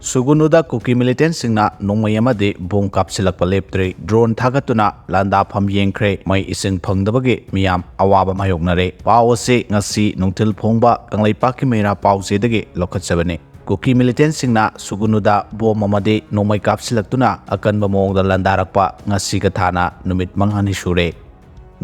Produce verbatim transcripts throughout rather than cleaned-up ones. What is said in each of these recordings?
ꯁꯨꯒꯨꯅꯨꯗ ꯀꯨꯀꯤ ꯃꯤꯂꯤꯇꯦꯟꯁꯤꯡꯅ ꯅꯣꯡꯃꯩ ꯑꯃꯗꯤ bomb ꯀꯥꯞꯁꯤꯜꯂꯛꯄ ꯂꯦꯞꯇ꯭ꯔꯤ꯫ Drone ꯊꯥꯒꯠꯇꯨꯅ ꯂꯥꯟꯗꯥꯐꯝ ꯌꯦꯡꯈ꯭ꯔꯦ꯫ ꯃꯩ ꯏꯁꯤꯡ ꯐꯪꯗꯕꯒꯤ ꯃꯤꯌꯥꯝ ꯑꯋꯥꯕ ꯃꯥꯌꯣꯛꯅꯔꯦ꯫ ꯄꯥꯎ ꯑꯁꯤ ꯉꯁꯤ ꯅꯨꯡꯊꯤꯜ ꯐꯣꯡꯕ ꯀꯪꯂꯩꯄꯥꯛꯀꯤ ꯃꯩꯔꯥ ꯄꯥꯎꯆꯦꯗꯒꯤ ꯂꯧꯈꯠꯆꯕꯅꯤ꯫ ꯀꯨꯀꯤ ꯃꯤꯂꯤꯇꯦꯟꯁꯤꯡꯅ ꯁꯨꯒꯨꯅꯨꯗ ꯕꯣꯝ ꯑꯃꯗꯤ ꯅꯣꯡꯃꯩ ꯀꯥꯞꯁꯤꯜꯂꯛꯇꯨꯅ ꯑꯀꯟꯕ ꯃꯑꯣꯡꯗ ꯂꯥꯟꯗꯥꯔꯛꯄ ꯉꯁꯤꯒ ꯊꯥꯅ ꯅꯨꯃꯤꯠ ꯃꯉꯥꯅꯤ ꯁꯨꯔꯦ꯫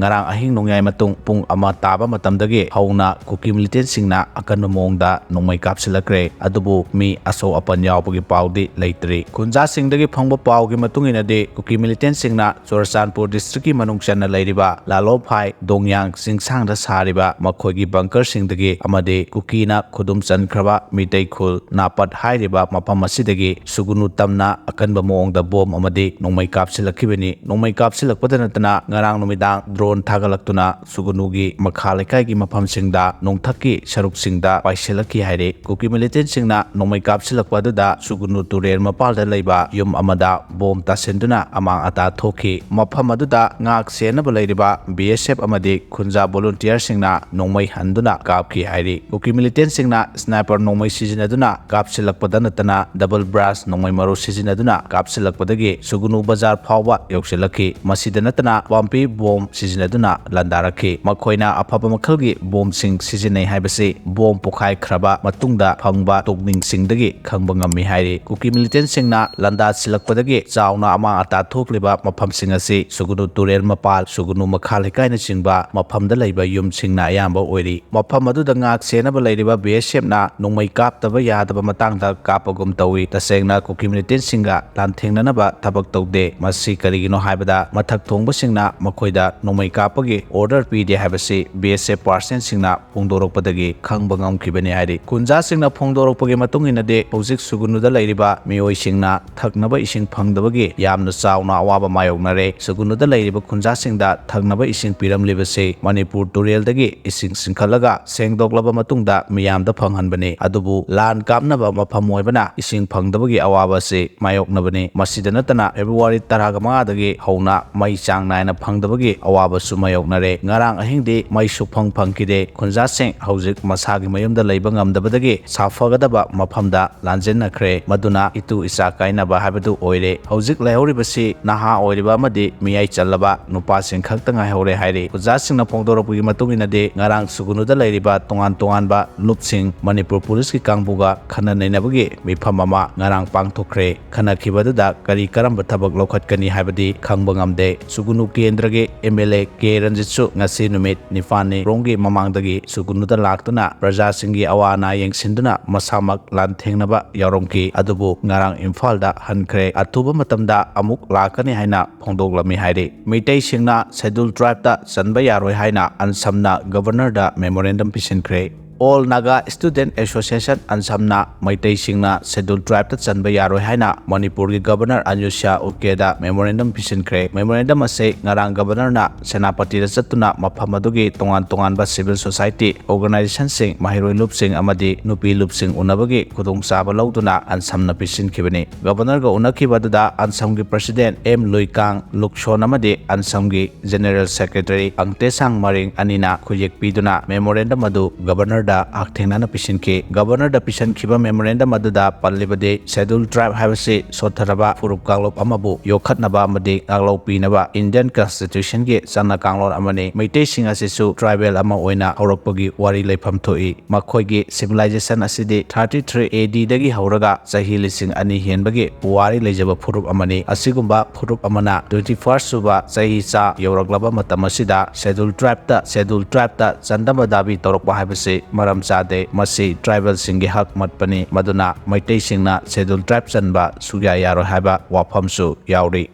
ꯉꯔꯥꯡ ꯑꯍꯤꯡ ꯅꯣꯡꯌꯥꯏ ꯃꯇꯨꯡ ꯄꯨꯡ ꯑꯃ ꯇꯥꯕ ꯃꯇꯝꯗꯒꯤ ꯍꯧꯅ ꯀꯨꯀꯤ ꯃꯤꯂꯤꯇꯦꯟꯁꯤꯡꯅ ꯑꯀꯟꯕ ꯃꯑꯣꯡꯗ ꯅꯣꯡꯃꯩ ꯀꯥꯞꯁꯤꯜꯂꯛꯈ꯭ꯔꯦ꯫ ꯑꯗꯨꯕꯨ ꯃꯤ ꯑꯁꯣꯛ ꯑꯄꯟ ꯌꯥꯎꯕꯒꯤ ꯄꯥꯎꯗꯤ ꯂꯩꯇ꯭ꯔꯤ꯫ ꯈꯨꯟꯖꯥꯁꯤꯡꯗꯒꯤ ꯐꯪꯕ ꯄꯥꯎꯒꯤ ꯃꯇꯨꯡ ꯏꯟꯅꯗꯤ, ꯀꯨꯀꯤ ꯃꯤꯂꯤꯇꯦꯟꯁꯤꯡꯅ ꯆꯨꯔꯆꯥꯟꯄꯨꯔ ꯗꯤꯁꯇ꯭ꯔꯤꯛꯀꯤ ꯃꯅꯨꯡ ꯆꯟꯅ ꯂꯩꯔꯤꯕ ꯂꯥꯂꯣꯐꯥꯏ ꯗꯣꯡꯌꯥꯡ ꯆꯤꯡꯁꯥꯡꯗ ꯁꯥꯔꯤꯕ ꯃꯈꯣꯏꯒꯤ ꯕꯪꯀꯔꯁꯤꯡꯗꯒꯤ ꯑꯃꯗꯤ ꯀꯨꯀꯤꯅ ꯈꯨꯗꯨꯝ ꯆꯟꯈ꯭ꯔꯕ ꯃꯤꯇꯩ ꯈꯨꯜ ꯅꯥꯄꯠ ꯍꯥꯏꯔꯤꯕ ꯃꯐꯝ ꯑꯁꯤꯗꯒꯤ ꯁꯨꯒꯨꯅꯨ ꯇꯝꯅ ꯑꯀꯟꯕ ꯃꯑꯣꯡꯗ ꯕꯣꯝ ꯑꯃꯗꯤ ꯅꯣꯡꯃꯩ ꯀꯥꯞꯁꯤꯜꯂꯛꯈꯤꯕꯅꯤ꯫ ꯅꯣꯡꯃꯩ ꯀꯥꯞꯁꯤꯜꯂꯛꯄꯗ ꯅꯠꯇꯅ ꯉꯔꯥꯡ ꯅꯨꯃꯤꯗꯥꯡ ꯗ꯭ꯔꯣꯟ ꯊꯥꯒꯠꯂꯛꯇꯨꯅ ꯁꯨꯒꯨꯅꯨꯒꯤ ꯃꯈꯥ ꯂꯩꯀꯥꯏꯒꯤ ꯃꯐꯝꯁꯤꯡꯗ ꯅꯣꯡꯊꯛꯀꯤ ꯁꯔꯨꯛꯁꯤꯡꯗ ꯄꯥꯏꯁꯤꯜꯂꯛꯈꯤ ꯍꯥꯏꯔꯤ꯫ ꯀꯨꯀꯤ ꯃꯤꯂꯤꯇꯦꯟꯁꯤꯡꯅ ꯅꯣꯡꯃꯩ ꯀꯥꯞꯁꯤꯜꯂꯛꯄ ꯑꯗꯨꯗ ꯁꯨꯒꯨꯅꯨ ꯇꯨꯔꯦꯜ ꯃꯄꯥꯜꯗ ꯂꯩꯕ ꯌꯨꯝ ꯑꯃꯗ ꯕꯣꯝ ꯇꯥꯁꯤꯟꯗꯨꯅ ꯑꯃꯥꯡ ꯑꯇꯥ ꯊꯣꯛꯈꯤ꯫ ꯃꯐꯝ ꯑꯗꯨꯗ ꯉꯥꯛ ꯁꯦꯟꯅꯕ ꯂꯩꯔꯤꯕ ꯕꯤ ꯑꯦꯁ ꯑꯦꯐ ꯑꯃꯗꯤ ꯈꯨꯟꯖꯥ ꯚꯣꯂꯨꯟꯇꯤꯌꯔꯁꯤꯡꯅ ꯅꯣꯡꯃꯩ ꯍꯟꯗꯨꯅ ꯀꯥꯞꯈꯤ ꯍꯥꯏꯔꯤ꯫ ꯀꯨꯀꯤ ꯃꯤꯂꯤꯇꯦꯟꯁꯤꯡꯅ ꯁ꯭ꯅꯥꯏꯄꯔ ꯅꯣꯡꯃꯩ ꯁꯤꯖꯤꯟꯅꯗꯨꯅ ꯀꯥꯞꯁꯤꯜꯂꯛꯄꯗ ꯅꯠꯇꯅ ꯗꯕꯜ ꯕ꯭ꯔꯥꯁ ꯅꯣꯡꯃꯩ ꯃꯔꯨ ꯁꯤꯖꯤꯟꯅꯗꯨꯅ ꯀꯥꯞꯁꯤꯜꯂꯛꯄꯗꯒꯤ ꯁꯨꯒꯨꯅꯨ ꯕꯖꯥꯔ ꯐꯥꯎꯕ ꯌꯧꯁꯤꯜꯂꯛꯈꯤ꯫ ꯃꯁꯤꯗ ꯅꯠꯇꯅ ꯄꯥꯝꯄꯤ ꯕꯣꯝ ꯁꯤꯖꯤꯟꯅꯗꯨꯅ ꯂꯥꯟꯗꯥꯔꯛꯈꯤ꯫ ꯃꯈꯣꯏꯅ ꯑꯐꯕ ꯃꯈꯜꯒꯤ ꯕꯣꯝꯁꯤꯡ ꯁꯤꯖꯤꯟꯅꯩ ꯍꯥꯏꯕꯁꯤ ꯕꯣꯝ ꯄꯣꯈꯥꯏꯈ꯭ꯔꯕ ꯃꯇꯨꯡꯗ ꯐꯪꯕ ꯇꯣꯛꯅꯤꯡꯁꯤꯡꯗꯒꯤ ꯈꯪꯕ ꯉꯝꯃꯤ ꯍꯥꯏꯔꯤ꯫ ꯀꯨꯀꯤ ꯃꯤꯂꯤꯇꯦꯟꯁꯤꯡꯅ ꯂꯥꯟꯗꯥꯁꯤꯜꯂꯛꯄꯗꯒꯤ ꯆꯥꯎꯅ ꯑꯃꯥꯡ ꯑꯇꯥ ꯊꯣꯛꯂꯤꯕ ꯃꯐꯝꯁꯤꯡ ꯑꯁꯤ ꯁꯨꯒꯨꯅꯨ ꯇꯨꯔꯦꯜ ꯃꯄꯥꯜ, ꯁꯨꯒꯨꯅꯨ ꯃꯈꯥ ꯂꯩꯀꯥꯏꯅꯆꯤꯡꯕ ꯃꯐꯝꯗ ꯂꯩꯕ ꯌꯨꯝꯁꯤꯡꯅ ꯑꯌꯥꯝꯕ ꯑꯣꯏꯔꯤ꯫ ꯃꯐꯝ ꯑꯗꯨꯗ ꯉꯥꯛ ꯁꯦꯟꯅꯕ ꯂꯩꯔꯤꯕ ꯕꯤ ꯑꯦꯁ ꯑꯦꯐꯅ ꯅꯣꯡꯃꯩ ꯀꯥꯞꯇꯕ ꯌꯥꯗꯕ ꯃꯇꯥꯡꯗ ꯀꯥꯞꯄꯒꯨꯝ ꯇꯧꯏ꯫ ꯇꯁꯦꯡꯅ ꯀꯨꯀꯤ ꯃꯤꯂꯤꯇꯦꯟꯁꯤꯡꯒ ꯂꯥꯟꯊꯦꯡꯅꯅꯕ ꯊꯕꯛ ꯇꯧꯗꯦ꯫ ꯃꯁꯤ ꯀꯔꯤꯒꯤꯅꯣ ꯍꯥꯏꯕꯗ ꯃꯊꯛ ꯊꯣꯡꯕꯁꯤꯡꯅ ꯃꯈꯣꯏꯗ ꯅꯣꯡꯃꯩ ꯀꯥꯞꯄꯒꯤ ꯑꯣꯔꯗꯔ ꯄꯤꯗꯦ ꯍꯥꯏꯕꯁꯤ ꯕꯤ ꯑꯦꯁ ꯑꯦꯐ ꯄꯥꯔꯁꯟꯁꯤꯡꯅ ꯐꯣꯡꯗꯣꯔꯛꯄꯗꯒꯤ ꯈꯪꯕ ꯉꯝꯈꯤꯕꯅꯤ ꯍꯥꯏꯔꯤ꯫ ꯈꯨꯟꯖꯥꯁꯤꯡꯅ ꯐꯣꯡꯗꯣꯔꯛꯄꯒꯤ ꯃꯇꯨꯡ ꯏꯟꯅꯗꯤ ꯍꯧꯖꯤꯛ ꯁꯨꯒꯨꯅꯨꯗ ꯂꯩꯔꯤꯕ ꯃꯤꯑꯣꯏꯁꯤꯡꯅ ꯊꯛꯅꯕ ꯏꯁꯤꯡ ꯐꯪꯗꯕꯒꯤ ꯌꯥꯝꯅ ꯆꯥꯎꯅ ꯑꯋꯥꯕ ꯃꯥꯌꯣꯛꯅꯔꯦ꯫ ꯁꯨꯒꯨꯅꯨꯗ ꯂꯩꯔꯤꯕ ꯈꯨꯟꯖꯥꯁꯤꯡꯗ ꯊꯛꯅꯕ ꯏꯁꯤꯡ ꯄꯤꯔꯝꯂꯤꯕꯁꯤ ꯃꯅꯤꯄꯨꯔ ꯇꯨꯔꯦꯜꯗꯒꯤ ꯏꯁꯤꯡ ꯆꯤꯡꯈꯠꯂꯒ ꯁꯦꯡꯗꯣꯛꯂꯕ ꯃꯇꯨꯡꯗ ꯃꯤꯌꯥꯝꯗ ꯐꯪꯍꯟꯕꯅꯤ꯫ ꯑꯗꯨꯕꯨ ꯂꯥꯟ ꯀꯥꯞꯅꯕ ꯃꯐꯝ ꯑꯣꯏꯕꯅ ꯏꯁꯤꯡ ꯐꯪꯗꯕꯒꯤ ꯑꯋꯥꯕ ꯑꯁꯤ ꯃꯥꯌꯣꯛꯅꯕꯅꯤ꯫ ꯃꯁꯤꯗ ꯅꯠꯇꯅ ꯐꯦꯕ꯭ꯔꯨꯋꯥꯔꯤ ꯇꯔꯥꯃꯉꯥꯗꯒꯤ ꯍꯧꯅ ꯃꯩ ꯆꯥꯡ ꯅꯥꯏꯅ ꯐꯪꯗꯕꯒꯤ ꯑꯋꯥꯕ ꯕꯁꯨ ꯃꯥꯌꯣꯛꯅꯔꯦ꯫ ꯉꯔꯥꯡ ꯑꯍꯤꯡꯗꯤ ꯃꯩ ꯁꯨꯐꯪ ꯐꯪꯈꯤꯗꯦ꯫ ꯈꯨꯟꯖꯥꯁꯤꯡ ꯍꯧꯖꯤꯛ ꯃꯁꯥꯒꯤ ꯃꯌꯨꯝꯗ ꯂꯩꯕ ꯉꯝꯗꯕꯗꯒꯤ ꯁꯥꯐꯒꯗꯕ ꯃꯐꯝꯗ ꯂꯥꯟꯖꯦꯟꯅꯈ꯭ꯔꯦ꯫ ꯃꯗꯨꯅ ꯏꯇꯨ ꯏꯆꯥ ꯀꯥꯏꯅꯕ ꯍꯥꯏꯕꯗꯨ ꯑꯣꯏꯔꯦ꯫ ꯍꯧꯖꯤꯛ ꯂꯩꯍꯧꯔꯤꯕꯁꯤ ꯅꯍꯥ ꯑꯣꯏꯔꯤꯕ ꯑꯃꯗꯤ ꯃꯤꯌꯥꯏ ꯆꯜꯂꯕ ꯅꯨꯄꯥꯁꯤꯡ ꯈꯛꯇ ꯉꯥꯏꯍꯧꯔꯦ ꯍꯥꯏꯔꯤ꯫ ꯈꯨꯟꯖꯥꯁꯤꯡꯅ ꯐꯣꯡꯗꯣꯔꯛꯄꯒꯤ ꯃꯇꯨꯡ ꯏꯟꯅꯗꯤ, ꯉꯔꯥꯡ ꯁꯨꯒꯨꯅꯨꯗ ꯂꯩꯔꯤꯕ ꯇꯣꯉꯥꯟ ꯇꯣꯉꯥꯟꯕ ꯂꯨꯞꯁꯤꯡ ꯃꯅꯤꯄꯨꯔ ꯄꯨꯂꯤꯁꯀꯤ ꯀꯥꯡꯕꯨꯒ ꯈꯟꯅ ꯅꯩꯅꯕꯒꯤ ꯃꯤꯐꯝ ꯑꯃ ꯉꯔꯥꯡ ꯄꯥꯡꯊꯣꯛꯈ꯭ꯔꯦ꯫ ꯈꯟꯅꯈꯤꯕꯗꯨꯗ ꯀꯔꯤ ꯀꯔꯝꯕ ꯊꯕꯛ ꯂꯧꯈꯠꯀꯅꯤ ꯍꯥꯏꯕꯗꯤ ꯈꯪꯕ ꯉꯝꯗꯦ꯫ ꯁꯨꯒꯨꯅꯨ ꯀꯦꯟꯗ꯭ꯔꯒꯤ ꯑꯦꯝ ꯑꯦꯜ ꯑꯦ ꯀꯦ ꯔꯟꯖꯤꯠꯁꯨ ꯉꯁꯤ ꯅꯨꯃꯤꯠ ꯅꯤꯄꯥꯟꯅꯤ ꯔꯣꯝꯒꯤ ꯃꯃꯥꯡꯗꯒꯤ ꯁꯨꯒꯨꯅꯨꯗ ꯂꯥꯛꯇꯨꯅ ꯄ꯭ꯔꯖꯥꯁꯤꯡꯒꯤ ꯑꯋꯥ ꯑꯅꯥ ꯌꯦꯡꯁꯤꯟꯗꯨꯅ ꯃꯁꯥꯃꯛ ꯂꯥꯟꯊꯦꯡꯅꯕ ꯌꯥꯎꯔꯝꯈꯤ꯫ ꯑꯗꯨꯕꯨ ꯉꯔꯥꯡ ꯏꯝꯐꯥꯜꯗ ꯍꯟꯈ꯭ꯔꯦ꯫ ꯑꯊꯨꯕ ꯃꯇꯝꯗ ꯑꯃꯨꯛ ꯂꯥꯛꯀꯅꯤ ꯍꯥꯏꯅ ꯐꯣꯡꯗꯣꯛꯂꯝꯃꯤ ꯍꯥꯏꯔꯤ꯫ ꯃꯩꯇꯩꯁꯤꯡꯅ ꯁꯦꯗꯨꯜ ꯇ꯭ꯔꯥꯏꯕꯇ ꯆꯟꯕ ꯌꯥꯔꯣꯏ ꯍꯥꯏꯅ ꯑꯟꯁꯝꯅ ꯒꯕꯔꯅꯔꯗ ꯃꯦꯃꯣꯔꯦꯟꯗꯝ ꯄꯤꯁꯤꯟꯈ꯭ꯔꯦ꯫ ꯑꯣꯜ ꯅꯥꯒꯥ ꯁ꯭ꯇꯨꯗꯦꯟꯠ ꯑꯦꯁꯣꯁꯤꯌꯦꯁꯟ ꯑꯟꯁꯝꯅ ꯃꯩꯇꯩꯁꯤꯡꯅ ꯁꯦꯗꯨꯜ ꯇ꯭ꯔꯥꯏꯕꯇ ꯆꯟꯕ ꯌꯥꯔꯣꯏ ꯍꯥꯏꯅ ꯃꯅꯤꯄꯨꯔꯒꯤ ꯒꯕꯔꯅꯔ ꯑꯅꯨꯁ꯭ꯌꯥ ꯎꯀꯦꯗ ꯃꯦꯃꯣꯔꯦꯟꯗꯝ ꯄꯤꯁꯤꯟꯈ꯭ꯔꯦ꯫ ꯃꯦꯃꯣꯔꯦꯟꯗꯝ ꯑꯁꯤ ꯉꯔꯥꯡ ꯒꯕꯔꯅꯔꯅ ꯁꯦꯅꯥꯄꯇꯤꯗ ꯆꯠꯇꯨꯅ ꯃꯐꯝ ꯑꯗꯨꯒꯤ ꯇꯣꯉꯥꯟ ꯇꯣꯉꯥꯟꯕ ꯁꯤꯚꯤꯜ ꯁꯣꯁꯥꯏꯇꯤ ꯑꯣꯔꯒꯅꯥꯏꯖꯦꯁꯟꯁꯤꯡ, ꯃꯍꯩꯔꯣꯏ ꯂꯨꯞꯁꯤꯡ ꯑꯃꯗꯤ ꯅꯨꯄꯤ ꯂꯨꯞꯁꯤꯡ ꯎꯅꯕꯒꯤ ꯈꯨꯗꯣꯡꯆꯥꯕ ꯂꯧꯗꯨꯅ ꯑꯟꯁꯝꯅ ꯄꯤꯁꯤꯟꯈꯤꯕꯅꯤ꯫ ꯒꯕꯔꯅꯔꯒ ꯎꯅꯈꯤꯕ ꯑꯗꯨꯗ ꯑꯟꯁꯝꯒꯤ ꯄ꯭ꯔꯁꯤꯗꯦꯟꯠ ꯑꯦꯝ ꯂꯨꯏꯀꯥꯡ ꯂꯨꯛꯁꯣꯟ ꯑꯃꯗꯤ ꯑꯟꯁꯝꯒꯤ ꯖꯦꯅꯦꯔꯦꯜ ꯁꯦꯀ꯭ꯔꯦꯇꯔꯤ ꯑꯪꯇꯦꯁꯥꯡ ꯃꯔꯤꯡ ꯑꯅꯤꯅ ꯈꯨꯌꯦꯛ ꯄꯤꯗꯨꯅ ꯃꯦꯃꯣꯔꯦꯟꯗꯝ ꯑꯗꯨ ꯒꯕꯔꯅꯔꯗ ꯍꯛꯊꯦꯡꯅꯅ ꯄꯤꯁꯤꯟꯈꯤ꯫ ꯒꯕꯔꯅꯔꯗ ꯄꯤꯁꯤꯟꯈꯤꯕ ꯃꯦꯃꯣꯔꯦꯟꯗꯝ ꯑꯗꯨꯗ ꯄꯜꯂꯤꯕꯗꯤ, ꯁꯦꯗꯨꯜ ꯇ꯭ꯔꯥꯏꯕ ꯍꯥꯏꯕꯁꯤ ꯁꯣꯠꯊꯔꯕ ꯐꯨꯔꯨꯞ ꯀꯥꯡꯂꯨꯞ ꯑꯃꯕꯨ ꯌꯣꯛꯈꯠꯅꯕ ꯑꯃꯗꯤ ꯉꯥꯛꯂꯧ ꯄꯤꯅꯕ ꯏꯟꯗꯤꯌꯟ ꯀꯟꯁꯇꯤꯇ꯭ꯌꯨꯁꯟꯒꯤ ꯆꯠꯅ ꯀꯥꯡꯂꯣꯟ ꯑꯃꯅꯤ꯫ ꯃꯩꯇꯩꯁꯤꯡ ꯑꯁꯤꯁꯨ ꯇ꯭ꯔꯥꯏꯕꯦꯜ ꯑꯃ ꯑꯣꯏꯅ ꯍꯧꯔꯛꯄꯒꯤ ꯋꯥꯔꯤ ꯂꯩꯐꯝ ꯊꯣꯛꯏ꯫ ꯃꯈꯣꯏꯒꯤ ꯁꯤꯚꯤꯂꯥꯏꯖꯦꯁꯟ ꯑꯁꯤꯗꯤ ꯊꯥꯔꯇꯤ ꯊ꯭ꯔꯤ ꯑꯦ ꯗꯤꯗꯒꯤ ꯍꯧꯔꯒ ꯆꯍꯤ ꯂꯤꯁꯤꯡ ꯑꯅꯤ ꯍꯦꯟꯕꯒꯤ ꯄꯨꯋꯥꯔꯤ ꯂꯩꯖꯕ ꯐꯨꯔꯨꯞ ꯑꯃꯅꯤ꯫ ꯑꯁꯤꯒꯨꯝꯕ ꯐꯨꯔꯨꯞ ꯑꯃꯅ ꯇ꯭ꯋꯦꯟꯇꯤ ꯐꯥꯔꯁ ꯁꯨꯕ ꯆꯍꯤ ꯆꯥ ꯌꯧꯔꯛꯂꯕ ꯃꯇꯝ ꯑꯁꯤꯗ ꯁꯦꯗꯨꯜ ꯇ꯭ꯔꯥꯏꯕꯇ ꯁꯦꯗꯨꯜ ꯇ꯭ꯔꯥꯏꯕꯇ ꯆꯟꯗꯕ ꯗꯥꯕꯤ ꯇꯧꯔꯛꯄ ꯍꯥꯏꯕꯁꯤ ꯃꯔꯝ ꯆꯥꯗꯦ꯫ ꯃꯁꯤ ꯇ꯭ꯔꯥꯏꯕꯦꯜꯁꯤꯡꯒꯤ ꯍꯛ ꯃꯠꯄꯅꯤ꯫ ꯃꯗꯨꯅ ꯃꯩꯇꯩꯁꯤꯡꯅ ꯁꯦꯗꯨꯜ ꯇ꯭ꯔꯥꯏꯕ ꯆꯟꯕ ꯁꯨꯛꯌꯥ ꯌꯥꯔꯣꯏ ꯍꯥꯏꯕ ꯋꯥꯐꯝꯁꯨ ꯌꯥꯎꯔꯤ꯫